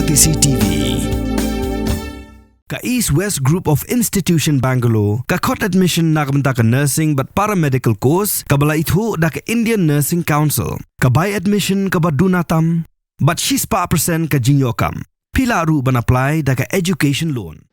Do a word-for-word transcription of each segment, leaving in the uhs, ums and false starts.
C C T V. Ka East West Group of Institution Bangalore ka khot admission na ka bynta ka nursing bad paramedical course kaba la ithuh da ka Indian Nursing Council. Ka bai admission kaba duna tam bad shispah percent ka jingïoh kam. Phi lah ruh ban apply da ka education loan.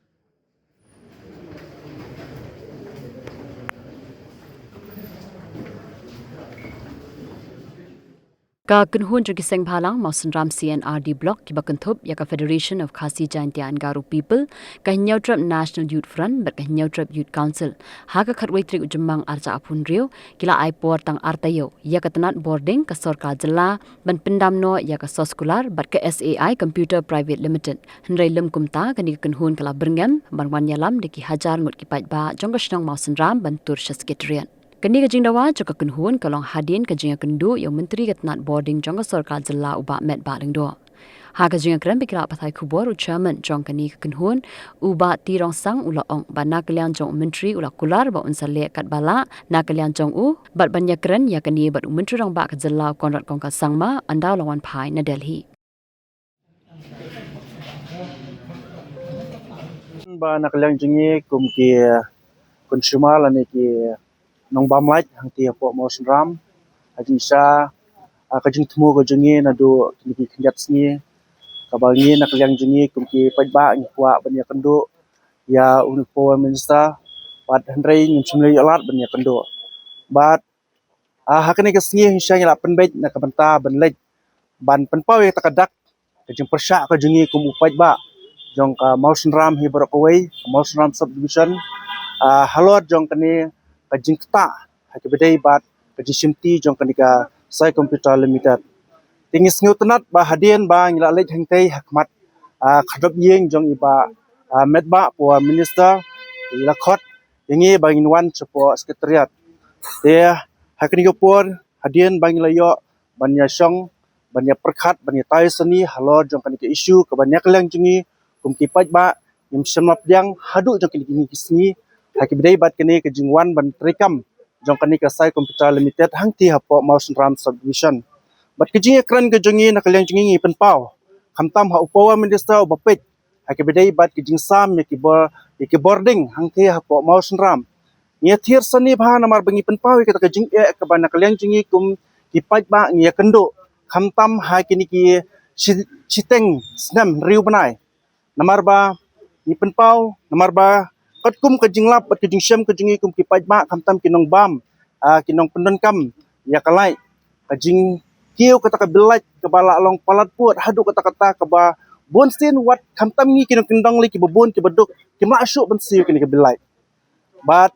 Ka kynhun jong ki seng bhalang Mawsynram C N R D Block kiba kynthup ïa ka Federation of Khasi Jaintia and Garo People, ka Hynñiewtrep National Youth Front bad ka Hynñiewtrep Youth Council, ha ka khatwei tarik u Jymmang arhajar arphew hynriew ki la ai por tang ar taïew ïa ka tnat bording ka sorkar jylla ban pyndam noh ïa ka soskular bad ka S A I Computer Private Limited. Hynrei lym kumta, kane ka kynhun ka la byrngem ban wan ïalam da ki hajar ngut ki paidbah jong ka shnong Mawsynram ban tur sha Secretariat. Kane ka jingdawa jong ka kynhun ka long hadien ka jingïakynduh ïa u Myntri ka tnat bording jong ka sorkar jylla u Bah Metbah Lyngdoh. Ha ka jingïakren bad ki lad pathai khubor, u Chairman jong kane ka kynhun, u Bah T Rongsang, u la ong ba na ka liang jong u Myntri u la kular ba un sa leh katba lah na ka liang jong u bad ban ïakren ïa kane bad u Myntri Rangbah ka jylla u Conrad Kongkal Sangma ynda u la wan phai na Delhi. Ba na ka liang jong ngi kum ki consumer lane ki nongbam lait hangtei hapoh Mawsynram, ka jingshisha, ah, ka jingthmu ka jong ngi naduh kine ki khyndiat sngi kaba ngi na ka liang jong ngi kum ki paidbah ngi kwah ban ïakynduh ïa u Power Minister, bad hynrei ngim shym la ïoh lad ban ïakynduh. Bad, ah, ha kane ka sngi ngi sha ngi la pynbeit na ka bynta ban leit ban pynpaw ïa kata ka dak ka jingpyrshah ka jong ngi kum u paidbah jong ka Mawsynram hi baroh kawei, ka Mawsynram Subdivision, ah, halor jong kane ka jingktah ha kaba ïadei bad ka jingshimti jong kane ka Sai Computer Limited. Te ngi sngewtynnat ba hadien ba ngi la leit hangtei ha khmat, ah, ka dop ïing jong i Bah, ah, Metbah Power Minister, i la khot ïa ngi ba ngin wan shapoh Secretariat. Te ha kane ka por hadien ba ngi la ïoh ban ïashong, ban ïapyrkhat, ban ïatai sani halor jong kane ka issue kaba na ka liang jong ngi kum ki paidbah ngim shym la pdiang haduh jong kine ki sngi. Ha kaba ïadei bad kane ka jingwan ban treikam jong kane ka Sai Computer Limited hangtei hapoh Mawsynram Subdivision. Bad ka jingïakren ka jong ngi na ka liang jong ngi ngi pynpaw khamtam ha u Power Minister uba peit ha kaba ïadei bad ka jingsam ïa ki bor, ïa ki bording hangtei hapoh Mawsynram. Ngi ïathied sani bha namar ba ngi pynpaw ïa kata ka jingeh kaba na ka liang jong ngi kum ki paidbah ngi ïakynduh khamtam ha kine ki shi, shiteng snem hynriew bnai. Namar ba ngi pynpaw, namar ba katkum ka jinglap bad ka jingshem ka jong ngi kum ki paidbah khamtam ki nongbam, ah, ki nongpyndonkam ïa ka light, ka jingkiew kata ka bill light kaba la long palat pud haduh katta katta kaba bun sien wat khamtam ngi ki nongkyndong lei kiba bun kiba duk kim lah shuh ban siew kine ka bill light. Bad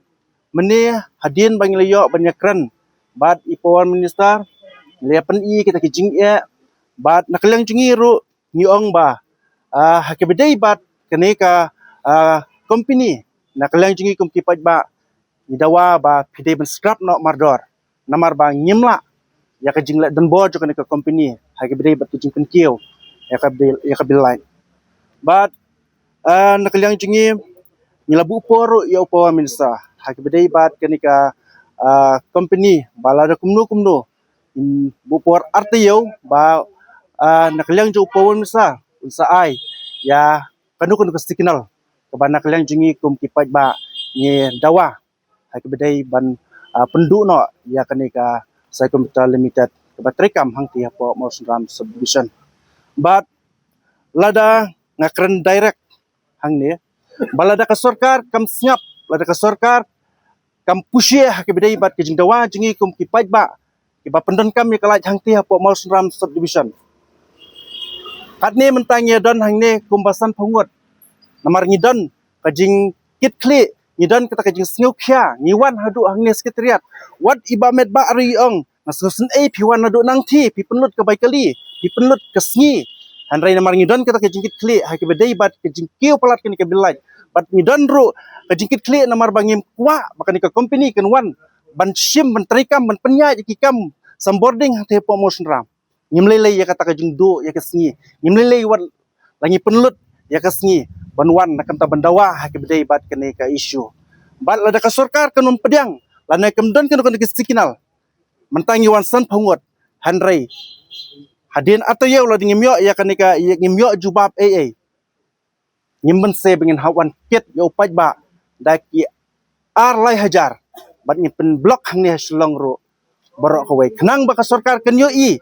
mynne hadien ba ngi la ïoh ban ïakren bad i Power Minister, ngi la ïapyni kita ki jingeh, bad na ka liang jong ngi ruh ngi ong ba, ah, ha kaba ïadei bad kane ka, ah, company, na ka liang jong ngi kum ki paidbah ngi dawa ba phi dei ban scrap noh mardor. Namar ba ngim lah ïa ka jingleh donbor jong kane ka company ha kaba ïadei bad ka jingpynkiew ïa ka bill, ïa ka bill light. Bad, ah, na ka liang jong ngi ngi la buh por ruh ïa u Power Minister ha kaba ïadei bad kane ka, ah, company ba lada kumno kumno ngi buh por ar taïew ba, ah, na ka liang jong u Power Minister un sa ai ïa kano kano ka signal kaba na ka liang jong ngi kum ki paidbah ngi dawa ha kaba ïadei ban, ah, pynduh noh ïa kane ka Sai Computer Limited kaba treikam hangtei hapoh Mawsynram Subdivision. Bad lada nga kren direct hangne, ba lada ka sorkar kam sngap, lada ka sorkar kam pushieh ha kaba ïadei bad ka jingdawa jong ngi kum ki paidbah kiba pyndonkam ïa ka light hangtei hapoh Mawsynram Subdivision. Katne mynta ngi ïa don hangne kumba sanphew ngut. Namar ngi don ka jingkitkhlieh, ngi don kata ka jingsngewkhia, ngi wan haduh hangne Secretariat. Wat i Bah Metbah ruh i ong, nga sngewsynei phi wan haduh nangthie, phi pynlut ka bai kali, phi pynlut ka sngi. Hynrei namar ngi don kata ka jingkitkhlieh ha kaba ïadei bad ka jingkiew palat kane ka bill light, bad ngi don ruh ka jingkitkhlieh namar ba ngim kwah ba kane ka company kan wan ban shim, ban treikam, ban pynïaid ïa ki kam sam bording hangtei hapoh Mawsynram. Ngim lei lei ïa kata ka jingduh ïa ka sngi, ngim lei lei wat la ngi pynlut ïa ka sngi ban wan na ka bynta ban dawa ha kaba ïadei bad kane ka issue. Bad lada ka sorkar kan ym pdiang lane kam don kano kano ka signal, mynta ngi wan sanphew ngut, hynrei Hadien artaïew lada ngim ïoh ïa kane ka, ïa ngim ïoh jubab ei ei, ngim banse ba ngin hap wan kit ïa u paidbah da ki ar lai hajar, bad ngin pynblock hangne ha Shillong ruh baroh kawei. Khnang ba ka sorkar kan ïohi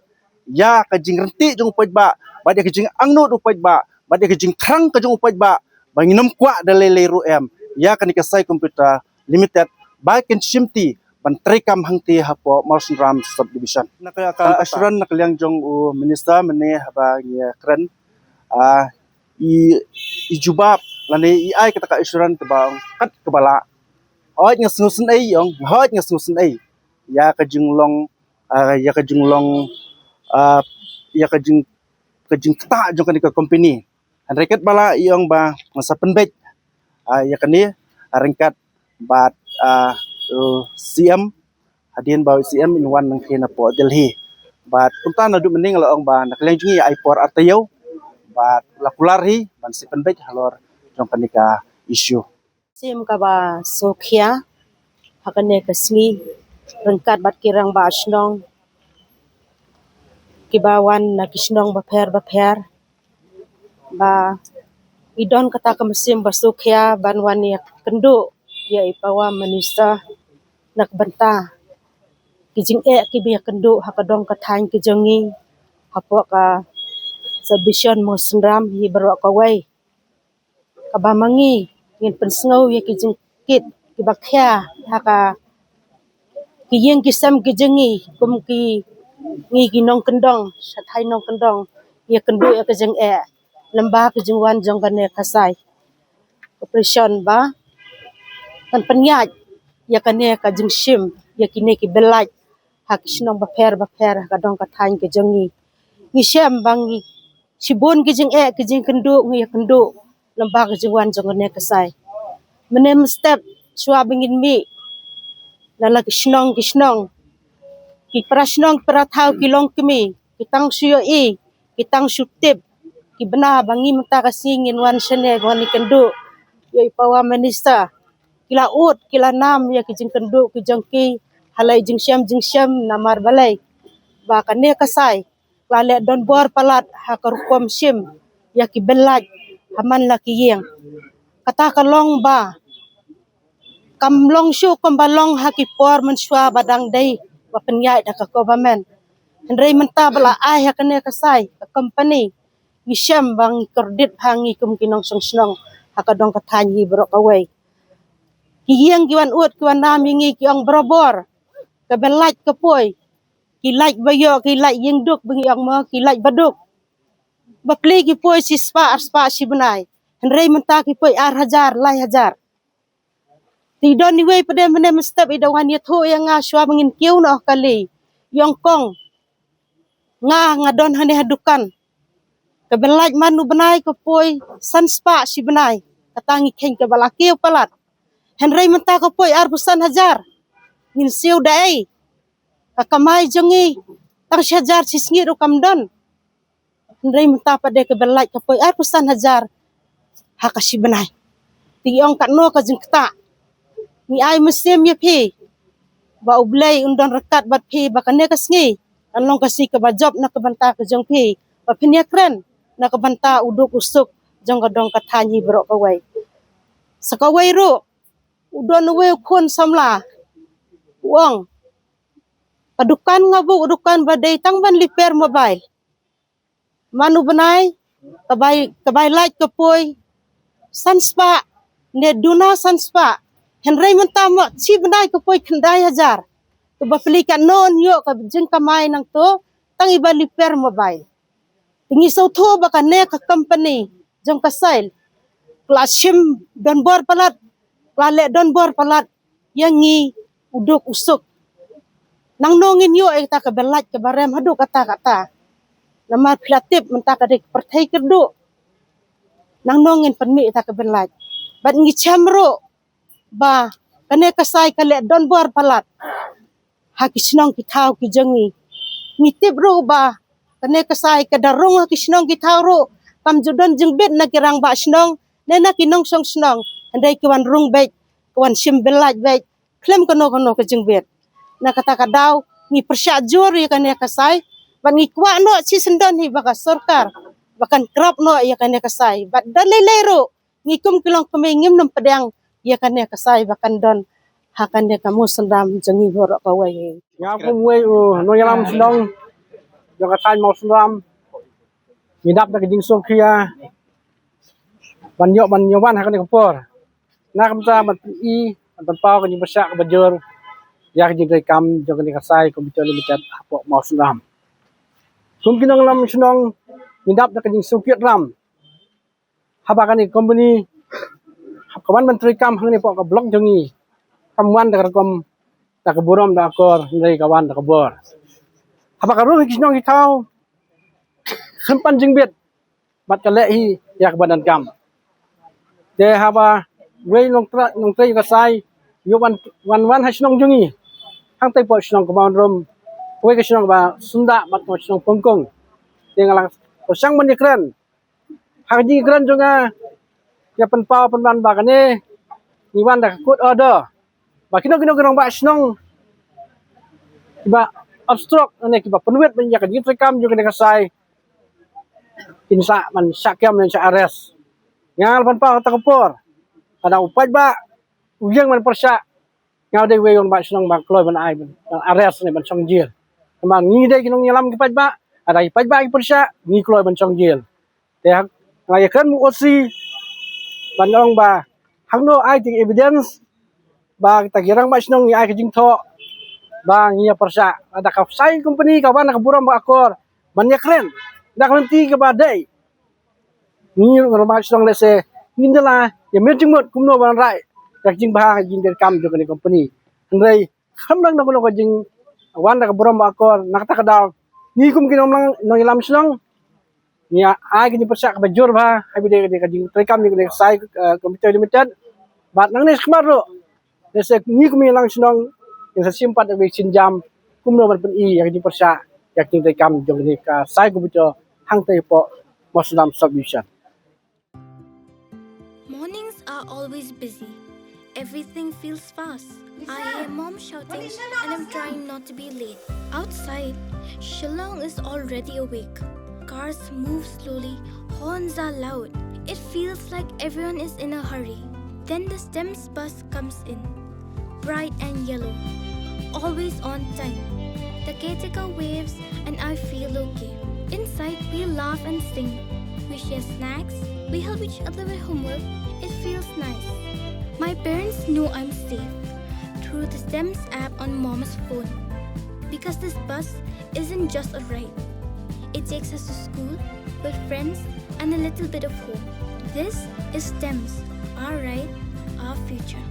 ïa ka jingryntih jong u paidbah, bad ïa ka jingangnud u paidbah, bad ïa ka jingthrang ka jong u paidbah, ba ngin ym kwah da lei lei ruh em ïa kane ka Sai Computer Limited ba kin shimti ban treikam hangtei hapoh Mawsynram Subdivision. Na ka, ka assurance na ka liang jong u minister mynne haba ngi kren, ah, i, i jubab lane i ai kata ka assurance kaba ong kat kaba lah. Hooid nga sngewsynei ong, hooid nga sngewsynei ïa ka jinglong, ah, ïa ka jinglong, ah, ïa ka jing, ka jingktah jong kane ka company. Hynrei katba lah i ong ba nga sa pynbeit, ah, ïa kane, ah, ryngkat bad, ah, u C M, hadien ba u C M in wan nangkhein hapoh Delhi. Bad kumta naduh mynne nga la ong ba na ka liang jong ngi ai por artaïew bad la kular hi ban sa pynbeit halor jong kane ka issue. Mynsiem kaba sngewkhia ha kane ka sngi ryngkat bad ki rangbah shnong kiba wan na ki shnong bapher bapher, ba i don kata ka mynsiem ba sngewkhia ban wan ïakynduh ïa i Power Minister na ka bynta ki jingeh kiba ïakynduh ha ka dong ka thaiñ ka jong ngi hapoh ka Subdivision Mawsynram hi baroh kawei. Kaba ma ngi ngin pynsngew ïa ki jingkit kiba khia ha ka, ki ïing ki sem ki jong ngi kum ki, ngi ki nongkyndong, shathai nongkyndong, ïakynduh ïa ka jingeh lyngba ka jingwan jong kane ka Sai Corporation ba kan pynïaid ïa kane ka jingshim ïa kine ki bel light ha ki shnong bapher bapher ha ka dong ka thaiñ ka jong ngi. Ngi shem ba ngi shibun ki jingeh ki jingkynduh ngi ïakynduh lyngba ka jingwan jong kane ka Sai. Mynne mynstep shuwa ba ngin mih na la ki shnong ki shnong, ki para shnong para thaw ki longkmie ki tang shu ïohi, ki tang shu tip, ki bna ba ngi mynta ka sngi ngin wan shane wan ïakynduh ïa i Power Minister. Ki la ud ki la nam ïa ki jingkynduh ki jong ki ha la i jingshem jingshem namar balei ba kane ka Sai la leh donbor palat ha ka rukom shim ïa ki bel light ha man la ki ïing. Kata ka long ba kam long shuh kumba long ha ki por mynshuwa ba dang dei ba pynïaid da ka government. Hynrei mynta ba la ai ha kane ka Sai ka company, ngi shem ba ngi kordit ha ngi kum ki nongshong shnong ha ka dong ka thaiñ hi baroh kawei. Ki ïing ki wan ud ki wan nam ïa ngi ki ong barabor ka bel light ka poi, ki light ba ïoh ki light ïing duk ba ngi ong mo ki light ba duk. Bapli ki poi shispah arspah shi bnai, hynrei mynta ki poi ar hajar lai hajar. Te i don iwei pat de mynne mynstep i da wan ïathuh ïa nga shuwa ba ngin kiew noh kali, i ong kong, nga nga don hangne ha dukan, ka bel light man u bnai ka poi san spah shi bnai. Kata ngi kheiñ kaba la kiew palat. Hynrei mynta ka poi arphew san hajar. Ngin siew da ei? Ka kamai jong ngi tang shi hajar shi sngi ruh kam don. Hynrei mynta pat de ka bel light ka poi arphew san hajar ha ka shi bnai. Te i ong katno ka jingktah. Ngi ai mynsiem ïa phi ba U Blei un don ryngkat bad phi ba kane ka sngi kan long ka sngi kaba jop na ka bynta ka jong phi, ba phin ïakren na ka bynta u duk u suk jong ka dong ka thaiñ hi baroh kawei. Sa kawei ruh u don uwei u khun samla u ong, ka dukan nga buh ka dukan ba dei tang ban repair mobile. Man u bnai ka bai, ka bai light ka poi san spah ne duna san spah. Hynrei mynta mo shi bnai ka poi khyndai hajar. Te bapli katno un ïoh ka jingkamai nangto tang i ba repair mobile. Te ngi sngewthuh ba kane ka company jong ka Sai ka la shim donbor palat, ka la leh donbor palat ïa ngi u duk u suk. Nangno ngin ïoh ïa kata ka bel light kaba rem haduh katta katta? Namar phi la tip mynta ka dei ka pyrthei kyrduh. Nangno ngin pynmih ïa kata ka bel light? Bad ngi shem ruh ba kane ka Sai ka leh donbor palat ha ki shnong ki thaw ki jong ngi. Ngi tip ruh ba kane ka Sai ka da rung ha ki shnong ki thaw ruh, kam ju don jingbit na ki rangbah shnong ne na ki nongshong shnong. Hynrei ki wan rung beit, ki wan shim bel light beit khlem kano kano ka jingbit. Na kata ka daw ngi pyrshah jur ïa kane ka Sai Bad ngi kwah noh shisyndon hi ba ka sorkar ba kan krap noh ïa kane ka sai. Bad da lei lei ruh ngi kum ki longkmie ngim nym pdiang ïa kane ka sai ba kan don ha kane ka Mawsynram jong ngi baroh kawei. Nga kum uwei u nongïalam shnong jong ka thaiñ Mawsynram, ngi dap da ka jingsngewkhia ban ïoh ban ïoh wan ha kane ka por. Na ka bynta ban pyni ban pynpaw ka jingpyrshah kaba jur ïa ka jingtrei kam jong kane ka Sai Computer Limited hapoh Mawsynram. Kum ki nongïalam shnong, ngi dap da ka jingsngewkit ram haba kane ka company haba ka wan ban trei kam hangne hapoh ka block jong ngi, kam wan da ka rukom, da ka burom, da ka akor, hynrei ka wan da ka bor. Haba ka rung ha ki shnong ki thaw, khlem pan jingbit bad ka leh hi ïa kaba donkam. Te haba wei nongtrei, nongtrei ka sai ïoh wan, wan, wan ha shnong jong ngi, hangtei hapoh shnong Kmawndrum, kawei ka shnong kaba syndah bad ka shnong Pongkong. Te nga la pyrshang ban ïakren ha ka jingïakren jong nga, ïa pynpaw pynban ba kane ngi wan da ka court order ba kino kino ki rangbah shnong kiba obstruct ne kiba pynwit ban ïa ka jingtrei kam jong kane ka sai, kin sa ban shah kem ne shah arrest. Nga la pynpaw ha kata ka por, lada u paidbah u ïeng ban pyrshah, nga dei uwei u rangbah shnong ba kloi ban ai ban arrest ne ban shong jail. Namar ngi dei ki nongïalam ki paidbah, lada ki paidbah ki pyrshah, ngi kloi ban shong jail. Te hak, nga ïakren u O C ban ong ba hangno ai ki evidence ba kita ki rangbah shnong ngi ai ka jingthoh ba ngi ïa pyrshah. Lada ka Sai Company ka wan da ka burom, da ka akor ban ïakren, da ka lynti kaba dei, ngi ruh rangbah shnong lehse ngin da la ïa mih jingmut kumno ban rai ïa ka jingbha ka jingtrei kam jong kane ka company. Hynrei khamdang da kano ka jingwan da ka burom, da ka akor, na kata ka daw ngi kum ki nong, nongïalam shnong, ngi ai ka jingpyrshah kaba jur bha ha kaba ïadei ka jingtrei kam jong kane ka Sai, eh, Computer Limited. Bad nangne shakhmat ruh, lehse ngi kum ki nongïalam shnong ngin sa shim pat da kawei ka sienjam kumno ban pyni ïa ka jingpyrshah ïa ka jingtrei kam jong kane ka Sai Computer hangtei hapoh Mawsynram Sub Division. Mornings are always busy. Everything feels fast. I hear mom shouting and I'm trying not to be late. Outside, Shillong is already awake. Cars move slowly, horns are loud. It feels like everyone is in a hurry. Then the STEMS bus comes in. Bright and yellow, always on time. The caretaker waves and I feel okay. Inside, we laugh and sing. We share snacks. We help each other with homework. It feels nice. My parents know I'm safe through the STEMS app on mom's phone. Because this bus isn't just a ride. It takes us to school, with friends, and a little bit of home. This is STEMS, our ride, our future.